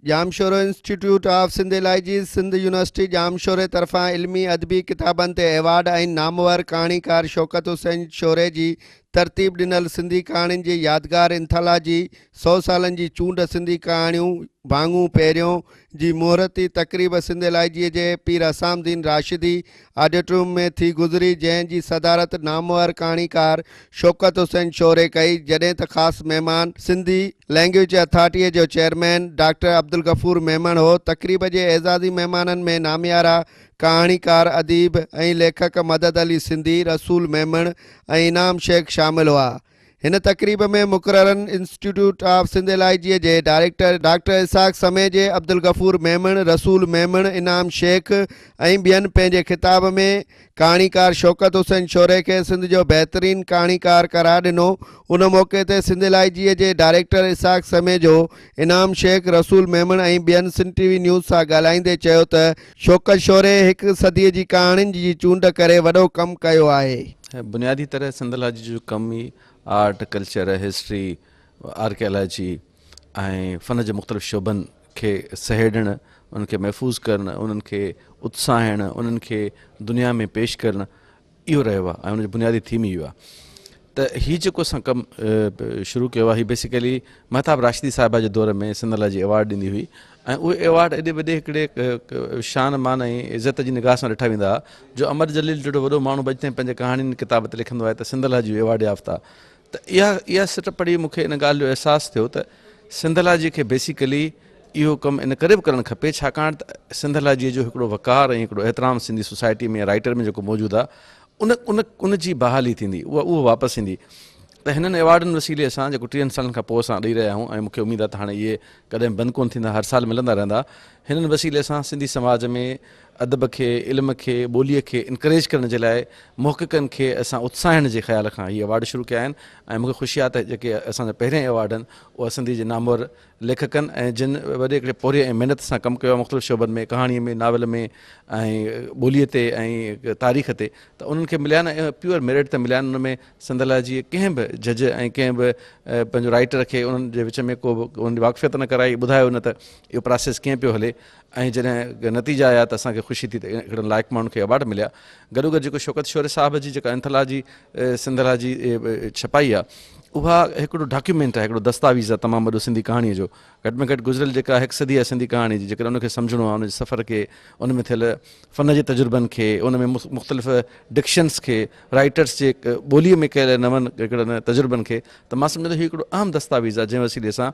Jamshoro institute of Sindhology Sindh university ڄامشوري طرفان علمي ادبي ڪتابن تي ايوارڊ ۽ نامور ڪهاڻيڪار شوڪت حسين شوري جي ترتيب ڏنل سنڌي ڪهاڻين جي يادگار انٿالاجي سئو سالن جي چونڊ سنڌي ڪهاڻيون ڀاڱو پهريون جي مهورتي تقريب سنڌالاجيء جي پير حسام الدين راشدي آڊيٽوريم ۾ ٿي گذري، جنهن جي صدارت نامور ڪهاڻيڪار شوڪت حسين شوري ڪئي، جڏهن ته خاص مهمان سنڌي لئنگئيج اٿارٽيء جو چيئرمين ڊاڪٽر عبدالغفور ميمڻ هو. تقريب جي اعزازي مهمانن ۾ ناميارا ڪهاڻيڪار، اديب ۽ ليکڪ مدد علي سنڌي، رسول ميمڻ ۽ انعام شيخ شامل هئا. هن تقريب ۾ مقررن انسٽيٽيوٽ آف سنڌالاجيء جي ڊائريڪٽر ڊاڪٽر اسحاق سميجي، عبدالغفور ميمڻ، رسول ميمڻ، انعام شيخ ۽ ٻين پنهنجي خطاب ۾ ڪهاڻيڪار شوڪت حسين شوري کي سنڌ جو بهترين ڪهاڻيڪار قرار ڏنو. ان موقعي تي سنڌالاجيء جي ڊائريڪٽر اسحاق سميجو، انعام شيخ، رسول ميمڻ ۽ ٻين سنڌ ٽي وي نيوز سان ڳالهائيندي چيو ته شوڪت شوري هڪ صديء جي ڪهاڻين جي چونڊ ڪري وڏو ڪم ڪيو آهي. بنيادي طرح سنڌالاجي جو ڪم ئي آرٽ، ڪلچر، هسٽري، آرڪيالاجي ۽ فن جي مختلف شعبن کي سهيڙڻ، انهن کي محفوظ ڪرڻ، انهن کي اتساهڻ، انهن کي دنيا ۾ پيش ڪرڻ اهو رهيو آهي ۽ ان جو بنيادي ٿيم ئي اهو آهي ته هي جيڪو اسان ڪم شروع ڪيو آهي هي بيسيڪلي مهتاب راشدي صاحبه جي دور ۾ سنڌالاجي ايوارڊ ڏيندي هئي ۽ اهي ايوارڊ ايڏي وڏي هڪڙي شان مان ۽ عزت جي نگاهه سان ڏٺا ويندا هئا جو امر جليل جهڙو وڏو ماڻهو به اڄ تائين پنهنجي ڪهاڻين ڪتاب تي لکندو آهي ته سنڌالاجي جو ايوارڊ يافته ته اها اها سٽ پڙهي مون کي ان ڳالهه جو احساس ٿيو ته سنڌالاجي کي بيسيڪلي اهو ڪم ان ڪري به ڪرڻ کپي ڇاڪاڻ ته سنڌالاجي جو هڪڙو وقار ۽ هڪڙو احترام سنڌي سوسائٽي ۾ رائٽر ۾ جيڪو موجود آهي ان ان ان جي بحالي ٿيندي اها اهو واپس ايندي ته هنن ايوارڊن وسيلي اسان جيڪو ٽيهن سالن کان پوء اسان ڏئي رهيا آهيون ۽ مون کي اميد آهي ته هاڻي اهي ڪڏهن بند ڪونه ٿيندا هر سال ملندا رهندا هنن وسيلي سان سنڌي سماج ۾ ادب کي علم کي ٻوليء کي انڪريج ڪرڻ جي لاء محققن کي اسان اتساهڻ جي خيال کان هي ايوارڊ شروع ڪيا آهن ۽ مون کي خوشي آهي ته جيڪي اسان جا پهريان ايوارڊ آهن اها سنڌي جي نامور ليکڪن ۽ جن وڏي هڪڙي پورهيي ۽ محنت سان ڪم ڪيو آهي مختلف شعبن ۾ ڪهاڻيء ۾ ناول ۾ ۽ ٻوليء تي ۽ تاريخ تي ته انهن کي مليا آهن ۽ پيور ميرٽ تي مليا آهن ان ۾ سنڌالاجيء ڪنهن به جج ۽ ڪنهن به پنهنجو رائيٽر کي انهن جي وچ ۾ ڪو به انهن جي واقفيت نه ڪرائي ٻڌايو نه ته اهو پراسيس ڪيئن پيو هلي ۽ جڏهن نتيجا آيا ته اسان کي خوشي ٿي ته اهڙن لائق ماڻهن کي ايوارڊ مليا گڏوگڏ جيڪو شوڪت شوري صاحب جي جيڪا انٿلاجي سنڌالاجي ڇپائي آهي اها هڪڙو ڊاڪيومينٽ آهي هڪڙو دستاويز آهي تمام وڏو سنڌي ڪهاڻيء جو گهٽ ۾ گهٽ گذريل جيڪا هڪ صدي آهي سنڌي ڪهاڻي جي جيڪڏهن ان کي سمجهڻو آهي ان جي سفر کي ان ۾ ٿيل فن جي تجربن کي ان ۾ مختلف ڊڪشنس کي رائيٽرس جي ٻوليء ۾ ڪيل نون هڪڙن تجربن کي ته مان سمجهان ٿو هي هڪڙو اهم دستاويز آهي جنهن وسيلي سان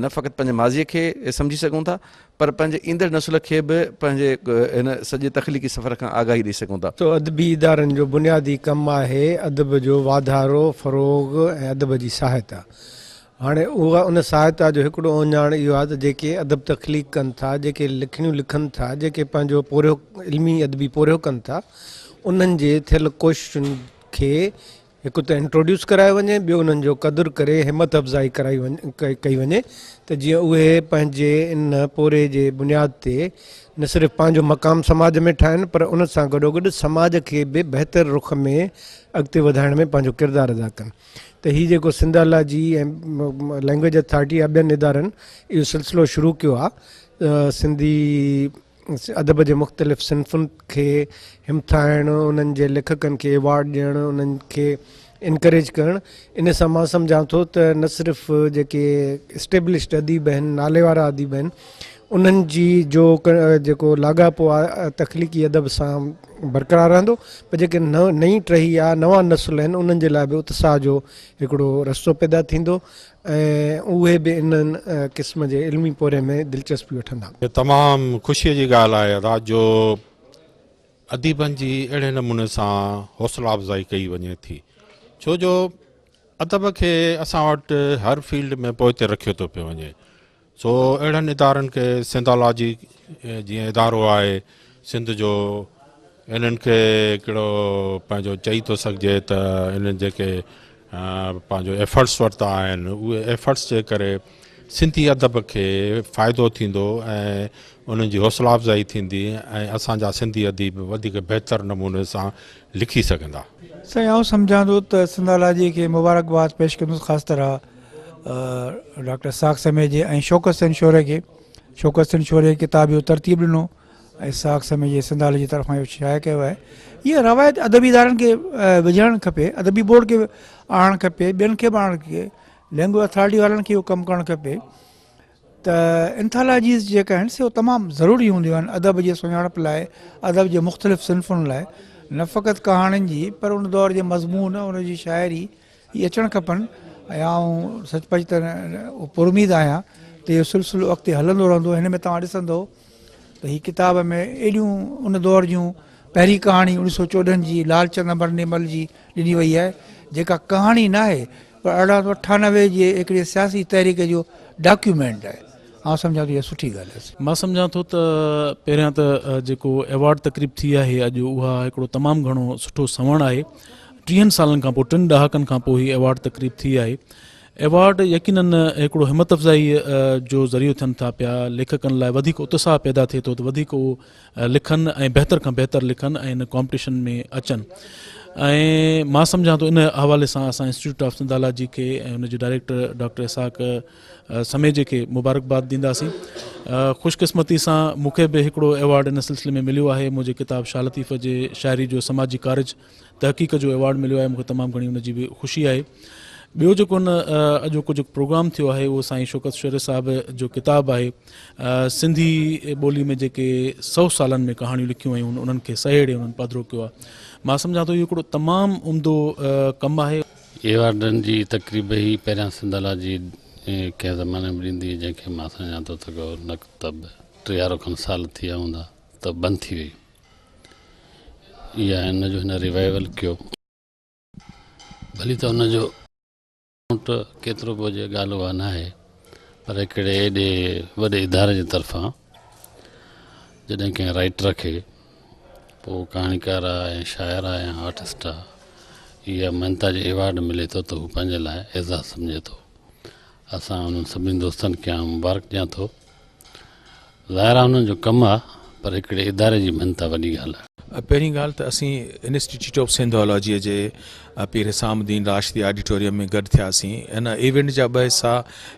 نه فقط پنهنجي ماضيء کي سمجهي سگهون ٿا پر پنهنجي ايندڙ نسل کي به پنهنجي هن سڄي تخليقي سفر کان آگاهي ڏئي سگهون ٿا. سو ادبي ادارن جو بنيادي ڪم آهي ادب جو واڌارو، فروغ ۽ ادب جي سهائتا. هاڻي اها ان سهائتا جو هڪڙو اهڃاڻ اهو آهي ته جيڪي ادب تخليق ڪن ٿا، جيڪي لکڻيون لکن ٿا، جيڪي پنهنجو پورهيو علمي ادبي پورهيو ڪن ٿا، انهن جي ٿيل ڪوششن کي هڪ ته انٽروڊيوس ڪرايو وڃي، ٻيو انهن جو قدر ڪري همت افزائي ڪرائي ڪئي وڃي ته جيئن اهي پنهنجي ان پورهيي جي بنياد تي نه صرف پنهنجو مقام سماج ۾ ٺاهن پر ان سان گڏوگڏ سماج کي به بهتر رخ ۾ اڳتي وڌائڻ ۾ پنهنجو ڪردار ادا ڪن ته هي جيڪو سنڌالاجي ۽ لئنگويج اٿارٽي يا ٻين ادارن اهو سلسلو شروع ڪيو آهي سنڌي ادب جي مختلف صنفن کي همٿائڻ، انهن جي ليکڪن کي ايوارڊ ڏيڻ، انهن کي انڪريج ڪرڻ، ان سان مان سمجهان ٿو ته نه صرف جيڪي اسٽيبلشڊ اديب آهن، ناليوارا اديب آهن، انهن جي جو جيڪو لاڳاپو آهي تخليقي ادب سان برقرار رهندو پر جيڪي نئين ٽهي آهي، نوان نسل آهن، انهن جي لاء به اتساهه جو هڪڙو رستو پيدا ٿيندو ۽ اهي به انهن قسم جي علمي پورهيي ۾ دلچسپي وٺندا. تمام خوشيء جي ڳالهه آهي ادا جو اديبن جي اهڙي نموني سان حوصلا افزائي ڪئي وڃي ٿي ڇو جو ادب کي اسان وٽ هر فيلڊ ۾ پوئتي رکيو ٿو پيو وڃي سو اهڙن ادارن کي سنڌالاجي جيئن ادارو آهي سنڌ جو انهن کي هڪڙو پنهنجو چئي ٿو سگهجي ته انهن جيڪي پنهنجو ايفرٽس ورتا آهن اهي ايفرٽس جي ڪري سنڌي ادب کي فائدو ٿيندو ۽ انهن جي حوصلا افزائي ٿيندي ۽ اسان جا سنڌي اديب وڌيڪ بهتر نموني سان لکي سگهندا. سائين آئون سمجهان ٿو ته سنڌالاجي کي مبارڪباد پيش ڪندس خاص طرح ڊاڪٽر اسحاق سميجي ۽ شوڪت حسين شوري کي. شوڪت حسين شوري ڪتاب جو ترتيب ڏنو ۽ اسحاق سميجي سنڌالاجي جي طرفان اهو شايع ڪيو آهي. اها روايت ادبي ادارن کي وجهڻ کپي، ادبي بورڊ کي آڻڻ کپي، ٻين کي به آڻڻ کپي، لينگويج اٿارٽي وارن کي اهو ڪم ڪرڻ کپي ته انٿالاجيز جيڪا آهن سي تمام ضروري هونديون آهن ادب جي سڃاڻپ لاء، ادب جي مختلف صنفن لاء، نه فقط ڪهاڻين جي پر ان دور جي مضمون، ان جي شاعري اهي اچڻ کپن ۽ آئون سچ پچ ته پراميد آهيان ته اهو سلسلو اڳتي هلندو رهندو. هن ۾ توهان ڏسندو ته هي ڪتاب ۾ ايڏيون ان دور جون پهرين ڪهاڻي 1914 جي لال چند امر نيمل جي ڏني وئي آهي جيڪا ڪهاڻي ناهي پر 1898 جي هڪڙي سياسي تحريڪ جو ڊاڪيومينٽ آهي. آئون سمجهان ٿو اها سٺي ڳالهه آهي. مان سمجهان ٿو ته پهريان ته جيڪو ايوارڊ تقريب ٿي آهي اڄ اها هڪڙو تمام گهڻو سٺو سنوڻ آهي. ٽيهن سالن کان پوء ٽن ڏهاڪن کان پوء هي ايوارڊ تقريب ٿي آهي. ايوارڊ يقينن هڪڙو همت افزائي جو ذريعو ٿين ٿا پيا، ليکڪن لاء وڌيڪ اتساهه پيدا ٿئي ٿو ته وڌيڪ اهو لکن ۽ بهتر کان بهتر لکن ۽ ان ڪامپٽيشن ۾ اچن ۽ مان سمجهان ٿو ان حوالي سان اسان انسٽيٽيوٽ آف سنڌالاجي کي ۽ ان جي ڊائريڪٽر ڊاڪٽر اسحاق سميجي کي مبارڪباد ڏينداسين. خوش قسمتي سان مون کي به هڪڙو ايوارڊ ان سلسلي ۾ مليو آهي، منهنجي ڪتاب شاهه لطيف جي شاعري جو سماجي ڪارج تحقيق جو ايوارڊ مليو آهي، مون کي تمام گهڻي ان جي به خوشي آهي. ٻيو جيڪو ان اڄوڪو جيڪو پروگرام ٿيو آهي اهو سائين شوڪت شوري صاحب جو ڪتاب آهي سنڌي ٻولي ۾ جيڪي 100 سالن ۾ ڪهاڻيون لکيون ويون آهن انهن کي سهيڙي انهن پڌرو ڪيو آهي. مان سمجهان ٿو اهو هڪڙو تمام عمدو ڪم آهي. ايوارڊن جي تقريب هي پهريان سنڌالاجي ڪنهن زماني ۾ ڏيندي هئي جنهن کي مان سمجهان ٿو ته ڪو نه ته به ٽيهارو کن سال ٿي ويا هوندا ته بند ٿي وئي. اها ان جو هن ريوائيول ڪيو. ڀلي ته ان جو امائونٽ ڪيترو به هجي ڳالهه اها ناهي پر هڪڙي ايڏي وڏي اداري جي طرفان جڏهن ڪنهن رائيٽر کي پوء ڪهاڻيڪار آ يا شاعر آ يا آرٽسٽ آ اها مڃتا جي ايوارڊ ملي ٿو ته هو پنهنجي لاء اعزاز سمجهي ٿو. اسان انهن سڀني دوستن کي آئون مبارڪ ڏيان ٿو. ظاهر آ انهن جو ڪم آ پر هڪڙي اداري جي مڃتا وڏي ڳالهه آ. پهرين ڳالهه ته اسين انسٽيٽيوٽ آف سنڌالاجيء جي پير حسام الدين راشدي آڊيٽوريم ۾ گڏ ٿياسين. ان ايونٽ جا ٻه حصا،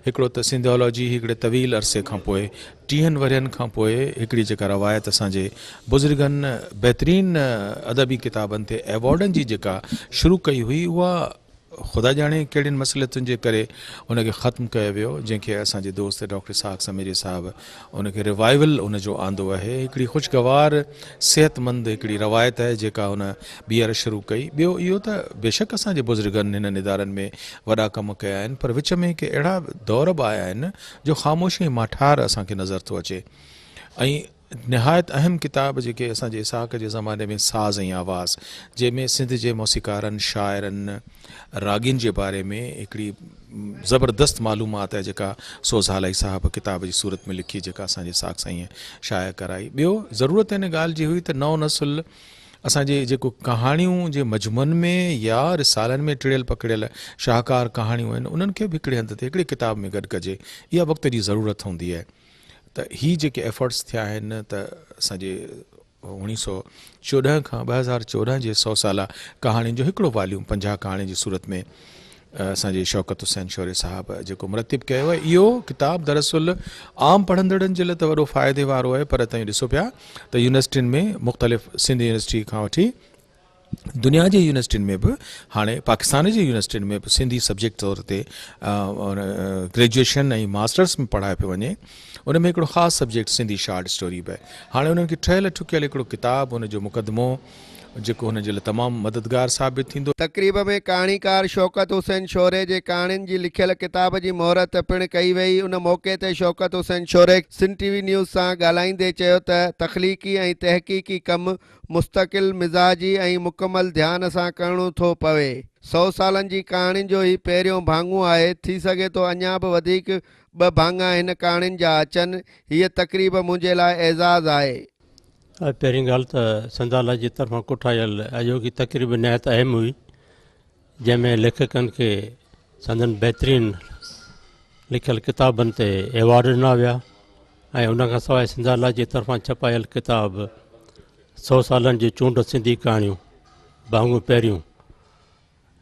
هڪڙو ته سنڌالاجي هڪڙي طويل عرصي کان پوء، ٽيهن ورهين کان پوء هڪڙي جيڪا روايت اسان جي بزرگن بهترين ادبي ڪتابن تي ايوارڊن جي جيڪا شروع ڪئي هئي اها خدا ڄاڻي ڪهڙين مصلحتن جي ڪري ان کي ختم ڪيو ويو جنهن کي اسان جي دوست ڊاڪٽر اسحاق سميجي صاحب ان کي ريوائيول ان جو آندو آهي هڪڙي خوشگوار صحت مند هڪڙي روايت آهي جيڪا هن ٻيهر شروع ڪئي ٻيو اهو ته بيشڪ اسان جي بزرگن هنن ادارن ۾ وڏا ڪم ڪيا آهن پر وچ ۾ ڪي اهڙا دور به آيا آهن جو خاموشي ۽ ماٺار اسان کي نظر ٿو اچي ۽ نهايت اهم ڪتاب جيڪي اسان جي اسحاق جي زماني ۾ ساز ۽ آواز جنهن ۾ سنڌ جي موسيقارن، شاعرن، راڳين جي باري ۾ هڪڙي زبردست معلومات آهي جيڪا سوز هالائي صاحب ڪتاب جي صورت ۾ لکي جيڪا اسان جي اسحاق سائينء شايع ڪرائي. ٻيو ضرورت ان ڳالهه جي هئي ته نئون نسل اسان جي جيڪو ڪهاڻيون جي مجموعن ۾ يا رسالن ۾ ٽڙيل پکڙيل شاهڪار ڪهاڻيون آهن انهن کي به هڪڙي هنڌ تي هڪڙي ڪتاب ۾ گڏ ڪجي اها وقت جي ضرورت هوندي آهي. ته هي جيڪي ايفرٽس ٿيا آهن ته اسان جي 1914 کان 2014 جي سو سالا ڪهاڻين جو هڪڙو واليوم 50 ڪهاڻين جي صورت ۾ اسان جي شوڪت حسين شوري صاحب جيڪو مرتب ڪيو آهي اهو ڪتاب دراصل عام پڙهندڙن جي لاء ته وڏو فائدي وارو آهي پر تائين ڏسو پيا ته يونيورسٽين ۾ مختلف سنڌ يونيورسٽي کان وٺي دنيا جي يونيورسٽين ۾ به هاڻي پاڪستان جي يونيورسٽين ۾ به سنڌي سبجيڪٽ طور تي گريجوئيشن ۽ ماسٽرس ۾ پڙهايو پيو وڃي ان ۾ هڪڙو خاص سبجيڪٽ سنڌي شارٽ اسٽوري به آهي هاڻي انهن کي ٺهيل ٺڪيل هڪڙو ڪتاب ان جو مقدمو جيڪو هنن جي لاء تمام مددگار ثابت ٿيندو. تقريب ۾ ڪهاڻيڪار شوڪت حسين شوري جي ڪهاڻين جي لکيل ڪتاب جي مهورت پڻ ڪئي وئي ان موقعي تي Shaukat Hussain Shori Sindh T V news سان ڳالهائيندي چيو ته تخليقي ۽ تحقيقي ڪم مستقل مزاجي ۽ مڪمل ڌيان سان ڪرڻو ٿو پوي. سئو سالن جي ڪهاڻين جو هي پهريون ڀاڱو آهي، ٿي سگهي ٿو اڃا به وڌيڪ ٻه ڀاڱا هن ڪهاڻين جا اچن. هيء تقريب منهنجي لاء اعزاز آهي. پهرين ڳالهه ته سنڌالاجي جي طرفان ڪوٺايل اڄوڪي تقريب نهايت اهم هئي، جنهن ۾ ليکڪن کي سندن بهترين لکيل ڪتابن تي ايوارڊ ڏنا ويا ۽ ان کان سواء سنڌالاجي جي طرفان ڇپايل ڪتاب سو سالن جي چونڊ سنڌي ڪهاڻيون ڀاڱو پهريون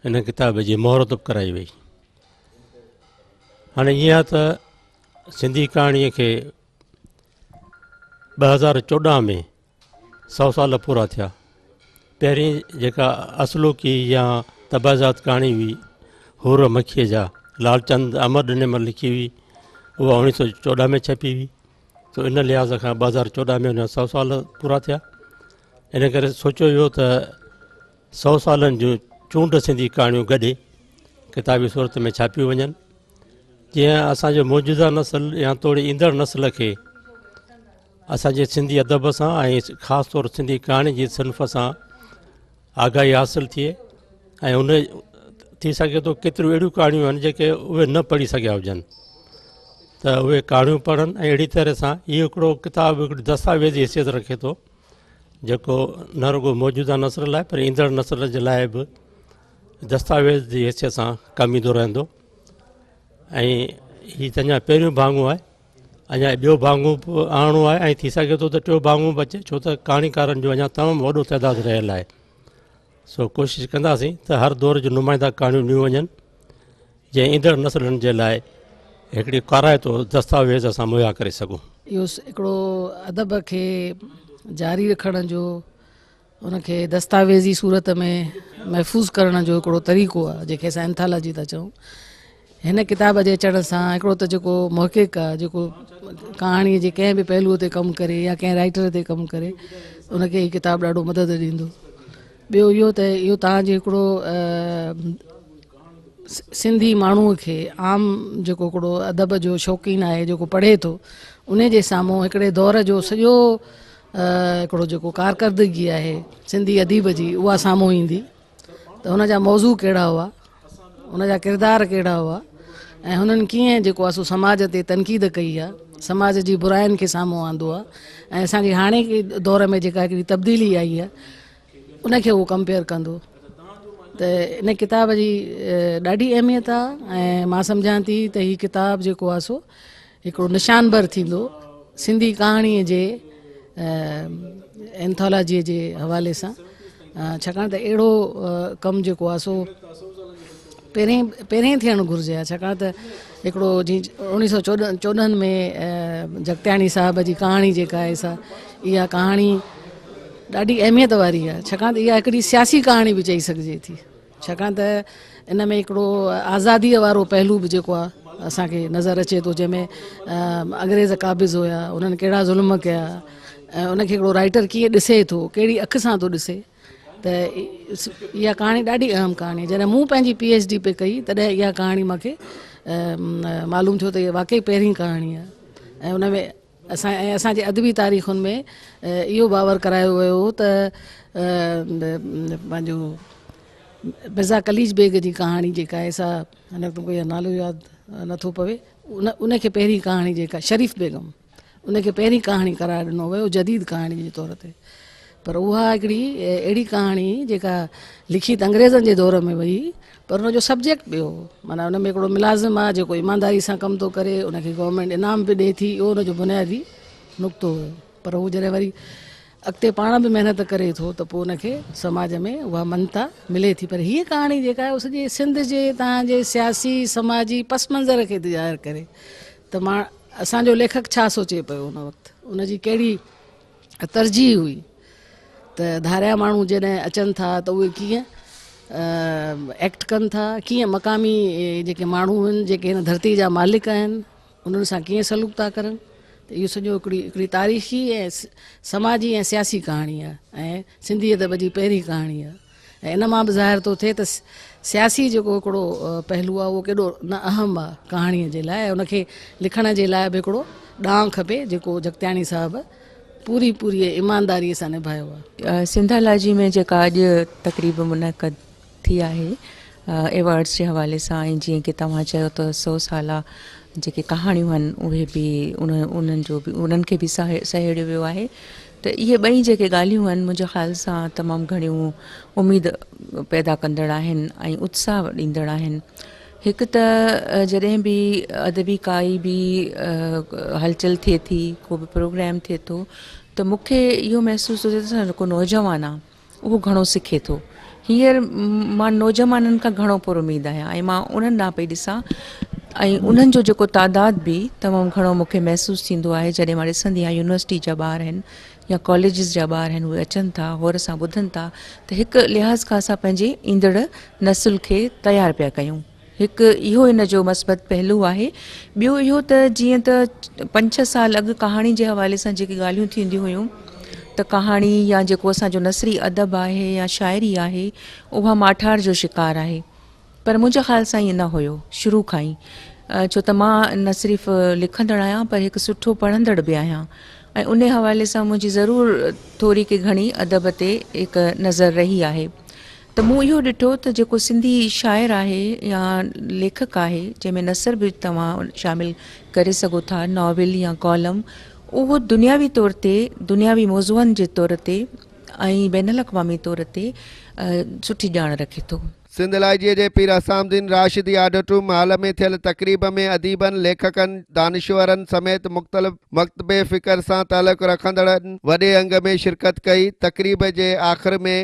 ان ڪتاب جي مهورت به ڪرائي وئي. هاڻي ائين آهي ته سنڌي ڪهاڻيء کي 2014 ۾ سئو سال پورا ٿيا. پهرين جيڪا اصلوڪي يا طبعزاد ڪهاڻي هئي حور مکيء جا لالچند امر ڏنيمل لکي هئي اها 1914 ۾ ڇپي هئي ته ان لحاظ کان 2014 ۾ ان جا سئو سال پورا ٿيا. ان ڪري سوچيو ويو ته سئو سالن جون چونڊ سنڌي ڪهاڻيون گڏي ڪتابي صورت ۾ ڇاپيون وڃن جيئن اسان جو موجوده نسل يا توڙي ايندڙ نسل کي اسان جي سنڌي ادب سان ۽ خاص طور سنڌي ڪهاڻي جي صنف سان آگاهي حاصل ٿئي ۽ ان ٿي سگهي ٿو ڪيتريون اهڙيون ڪهاڻيون آهن جيڪي اهي نه پڙهي سگهيا هجن ته اهي ڪهاڻيون پڙهن ۽ اهڙي طرح سان اهو هڪڙو ڪتاب هڪڙي دستاويز جي حيثيت رکي ٿو جيڪو نه رڳو موجوده نسل لاء پر ايندڙ نسل جي لاء به دستاويز جي حيثيت سان ڪم ايندو رهندو ۽ هي ته اڃا پهريون ڀاڱو آهي اڃا ٻيو ڀاڱو به آڻڻو آهي ۽ ٿي سگهي ٿو ته ٽيون ڀاڱو به اچي ڇو ته ڪهاڻيڪارن جو اڃا تمام وڏو تعداد رهيل آهي سو ڪوشش ڪنداسين ته هر دور جون نمائندا ڪهاڻيون ڏنيون وڃن جيئن ايندڙ نسلن جي لاء هڪڙي ڪارائتو دستاويز اسان مهيا ڪري سگهون. اهو هڪڙو ادب کي جاري رکڻ جو ان کي دستاويزي صورت ۾ محفوظ ڪرڻ جو هڪڙو طريقو آهي جنهن کي اسان اينٿالاجي ٿا چئون. هن ڪتاب جي اچڻ سان هڪڙو ته جيڪو محقق آهي جيڪو ڪهاڻي جي ڪنهن به پهلوء تي ڪم ڪري يا ڪنهن رائٽر تي ڪم ڪري ان کي هي ڪتاب ڏاڍو مدد ڏيندو. ٻيو اهو ته اهو توهان جي هڪڙو سنڌي ماڻهوء کي عام جيڪو هڪڙو ادب جو شوقين آهي جيڪو پڙهي ٿو ان جي سامهون هڪڙي دور جو سڄو هڪڙو جيڪو ڪارڪردگي آهي سنڌي اديب جي اها سامهون ايندي ته هن جا موضوع ڪهڙا هئا ان جا ڪردار ڪهڙا هئا ۽ هنن ڪيئن جيڪو آهي سو سماج تي تنقيد ڪئي آهي سماج جي براين کي سامهون آندو آهي ۽ اسان جي هاڻي دور ۾ جيڪا هڪڙي تبديلي آئي آهي ان کي هو ڪمپيئر ڪندو ته ان ڪتاب جي ڏاڍي اهميت آهي ۽ مان سمجهان ٿي ته هي ڪتاب جيڪو آهي سو هڪڙو نشانبر ٿيندو سنڌي ڪهاڻيء جي اينٿالاجيء جي حوالي سان ڇاڪاڻ ته اهڙو ڪم جيڪو آهي سو پهرين پهرين ٿيڻ گهرجي ها ڇاڪاڻ ته هڪڙو جيئن اوڻيهه سو 14 ۾ جڳتياڻي صاحب جي ڪهاڻي جيڪا آهي سا اها ڪهاڻي ڏاڍي اهميت واري آهي ڇاڪاڻ ته اها هڪڙي سياسي ڪهاڻي به چئي سگهجي ٿي ڇاڪاڻ ته ان ۾ هڪڙو آزاديء وارو پهلو به جيڪو آهي اسان کي نظر اچي ٿو جنهن ۾ انگريز قابض هيا انهن ڪهڙا ظلم ڪيا ۽ ان کي هڪڙو رائٽر ڪيئن ڏسي ٿو ڪهڙي اک سان ٿو ڏسي ته اها ڪهاڻي ڏاڍي اهم ڪهاڻي آهي جڏهن مون پنهنجي پي ايڇ ڊي پئي ڪئي تڏهن اها ڪهاڻي مون کي معلوم ٿيو ته اها واقعي پهرين ڪهاڻي آهي ۽ ان ۾ اسان ۽ اسان جي ادبي تاريخن ۾ اهو باور ڪرايو ويو هو ته پنهنجو مرزا قليچ بيگ جي ڪهاڻي جيڪا آهي سا هن وقت مون کي نالو ياد نٿو پوي ان ان کي پهرين ڪهاڻي جيڪا شريف بيگم ان کي پهرين ڪهاڻي قرار ڏنو ويو جديد ڪهاڻي جي طور تي پر اها هڪڙي اهڙي ڪهاڻي جيڪا لکي ته انگريزن جي دور ۾ وئي پر ان جو سبجيڪٽ ٻيو هو معنيٰ ان ۾ هڪڙو ملازم آهي جيڪو ايمانداري سان ڪم ٿو ڪري ان کي گورنمينٽ انعام به ڏئي ٿي اهو ان جو بنيادي نقطو هيو پر هو جڏهن وري اڳتي پاڻ به محنت ڪري ٿو ته پوء ان کي سماج ۾ اها مڃتا ملي ٿي پر هيء ڪهاڻي جيڪا آهي سڄي سنڌ جي تهان جي سياسي سماجي پس منظر کي ٿي ظاهر ڪري ته مان اسان جو ليکڪ ڇا سوچي پيو ان وقت ان جي ڪهڙي ترجيح هئي ته ڌاريا ماڻهو جڏهن اچن ٿا ته اهي ڪيئن ايڪٽ ڪن ٿا ڪيئن مقامي جيڪي ماڻهو آهن جيڪي هن ڌرتي جا مالڪ آهن انهن سان ڪيئن سلوڪ ٿا ڪرن ته اهو سڄو هڪڙي هڪڙي تاريخي ۽ سماجي ۽ سياسي ڪهاڻي آهي ۽ سنڌي ادب جي پهرين ڪهاڻي آهي ۽ ان مان به ظاهر ٿو ٿئي ته سياسي جيڪو هڪڙو پهلو آهي اهو ڪيڏو نه اهم آهي ڪهاڻيء جي لاء ۽ ان کي لکڻ جي لاء به هڪڙو ڏانء کپي جيڪو جڳتياڻي صاحب پوري پوري ايمانداريء سان نڀايو آهي. سنڌالاجي ۾ جيڪا اڄ تقريب منعقد ٿي آهي ايوارڊز جي حوالي سان ۽ جيئن ڪي توهان چيو ته سو سالا جيڪي ڪهاڻيون آهن اهي به انهن جو به انهن کي به سهيڙيو ويو آهي ته اهي ٻئي جيڪي ڳالهيون آهن منهنجي خيال سان تمام گهڻيون اميد پيدا ڪندڙ آهن ۽ اتساهه ڏيندڙ آهن هڪ ته جڏهن به ادبي ڪائي به هلچل ٿئي ٿي ڪو به پروگرام ٿئي ٿو ته مون کي اهو محسوس ٿو ٿئي ته اسان جو جيڪو نوجوان آهي اهو گهڻو سکي ٿو. هينئر مان نوجوانن کان گهڻو پر اميد آهيان ۽ مان انهن ڏانهن پئي ڏسان. ۽ انهن جو جيڪو تعداد به تمام گهڻو مون کي محسوس ٿيندو آهي جڏهن مان ڏسندي آهيان يونيورسٽي جا ٻار آهن يا ڪاليجز جا ٻار آهن اهي اچن ٿا غور سان ٻڌن ٿا ته هڪ لحاظ کان اسان پنهنجي ايندڙ نسل کي تيار پيا ڪيون هڪ اهو ان جو مثبت پهلو آهي ٻيو اهو ته جيئن ته پنج ڇهه سال اڳ ڪهاڻي جي حوالي سان جيڪي ڳالهيون ٿينديون هيون ته ڪهاڻي يا جيڪو اسان جو نثري ادب آهي يا شاعري آهي اها ماٺار جو شڪار آهي پر منهنجي خيال سان ائين نه هيو شروع کان ئي ڇو ته مان نه صرف لکندڙ آهيان پر هڪ سٺو پڙهندڙ به آهيان ۽ انهي حوالي سان منهنجي ضرور ٿوري ڪي گهڻي ادب تي هڪ نظر رهي آهي ته مون اهو ڏٺو ته جيڪو سنڌي شاعر آهي يا ليکڪ آهي جنهن ۾ نثر به توهان شامل ڪري سگهو ٿا ناول يا ڪالم اهو دنياوي طور تي دنياوي موضوعن جي طور تي ۽ بين الاقوامي طور تي سٺي ڄاڻ رکي ٿو. سنڌ الاجيء جي پير حسام الدين راشدي آڊيٽوريم هال ۾ ٿيل تقريب ۾ اديبن، ليکڪن، دانشورن سميت مختلف مڪتب فڪر سان تعلق رکندڙن وڏي انگ ۾ شرڪت ڪئي. تقريب جي آخر ۾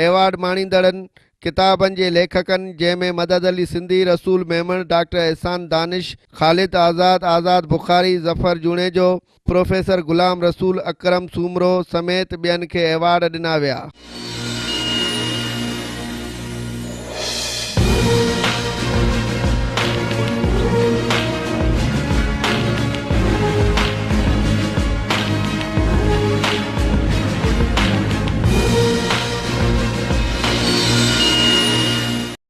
ايوارڊ ماڻيندڙن ڪتابن جي ليکڪن جنهن ۾ مدد علي سنڌي، رسول ميمڻ، ڊاڪٽر احسان دانش، خالد آزاد، آزاد بخاري، ظفر جوڻيجو، پروفيسر غلام رسول اڪرم سومرو سميت ٻين کي ايوارڊ ڏنا ويا.